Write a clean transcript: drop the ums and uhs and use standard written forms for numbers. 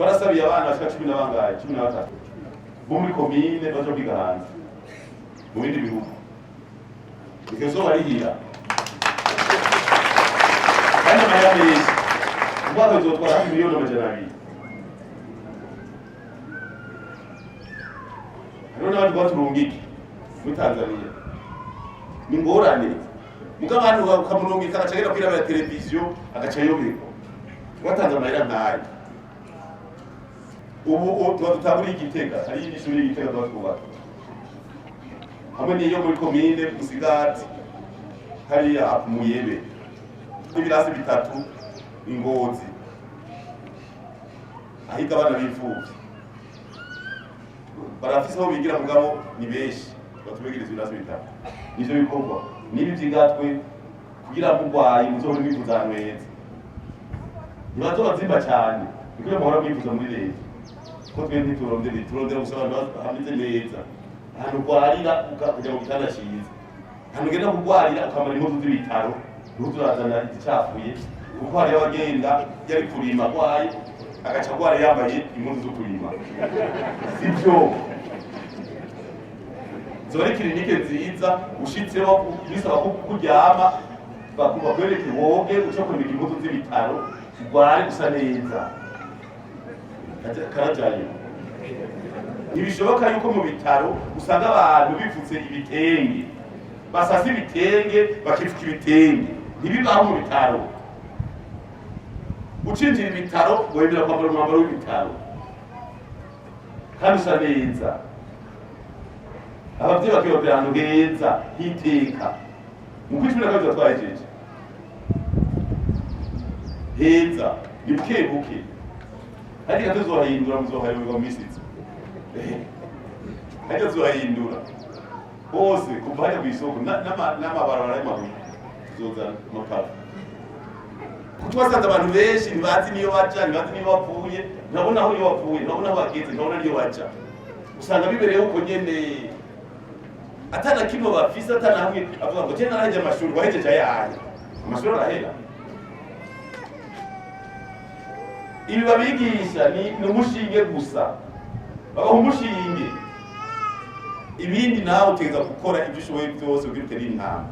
Twarasabiye abana bashika cumi na bangahe, 13 bo muri komine baja kwiga hanze mu bindi bihugu, ikazobarihira kandi amahera menshi. Umwaka bizotwara hafi 200 miliyoni. Hariho n'abandi baturungike muri Tanzania, ni ingorane muga abantu bakamurungika agaca agenda kwirabira televiziyo, agaca ayoberwa. Twatanze amahera nk'ayo. Ubu tuba dutanguriye Igitega, hariyo indi shuri y'Igitega tuba twubaka hamwe n'iyo muri komine Musigati hariya ku Muyebe, n'ibirasi bitatu Ingozi ahiga abana b'imfuvyi. Barafise aho bigira, mugabo ni benshi, batubegereza ibirasi bitatu. Nivyo bikorwa nibi vyigatwe kugira mugwaye muzohore mwivuza ahantu heza, ntibazobazimba cane, niko muhora mwivuza muri leta. Ko twe ntiturondera, turondera gusa abantu hameze neza, ahantu urwarira ukaja mu gitanda ciza, ahantu ugenda kurwarira ukamara impuzu z'ibitaro, ntuzurazana izicafuye, kuko hariyo abagenda yari kurima agwaye, agaca agwara yambaye impuzu zo kurima. Sivyo? Zoba ari clinique nziza, ushitseho bisaba ko kuryama, bakwereke woge, uca kwambika impuzu z'ibitaro, urware usa neza. Karajayo. Ntibishoboka yuko mu bitaro usanga abantu bipfutse ibitenge, basasa ibitenge, bakipfuka ibitenge. Ntibibaho mu bitaro. Ucinjira ibitaro wemera kwambara umwambaro w'ibitaro kandi usa neza. Abavyeyi bakiyotera ahantu heza hiteka. Mu kwi 12 twahejeje heza, ni buke buke, harya tuzohahindura, muzohayoberwa mu misi iza. Harya tuzohahindura hose, kuva hajya kw'isoko n'amabarabara y'amabuye tuzozana amapave, kuko twasanze abantu benshi ntibazi niyo baja, ntibazi niyo bavuye, ntabona aho iyo bavuye, ntabona aho bageze, ntabona niyo baja. Usanga bibereyeho uko nyene, atana kimwe bafise, atana hamwe avuga ngo je naraheje amashuri. Wahejeje ayahe? Amashuri arahera. Ibi babigisha ni umushinge gusa, babaha umushinge, ibindi nawe utegereza gukora ibyo ushoboye byose kugira utere intambwe.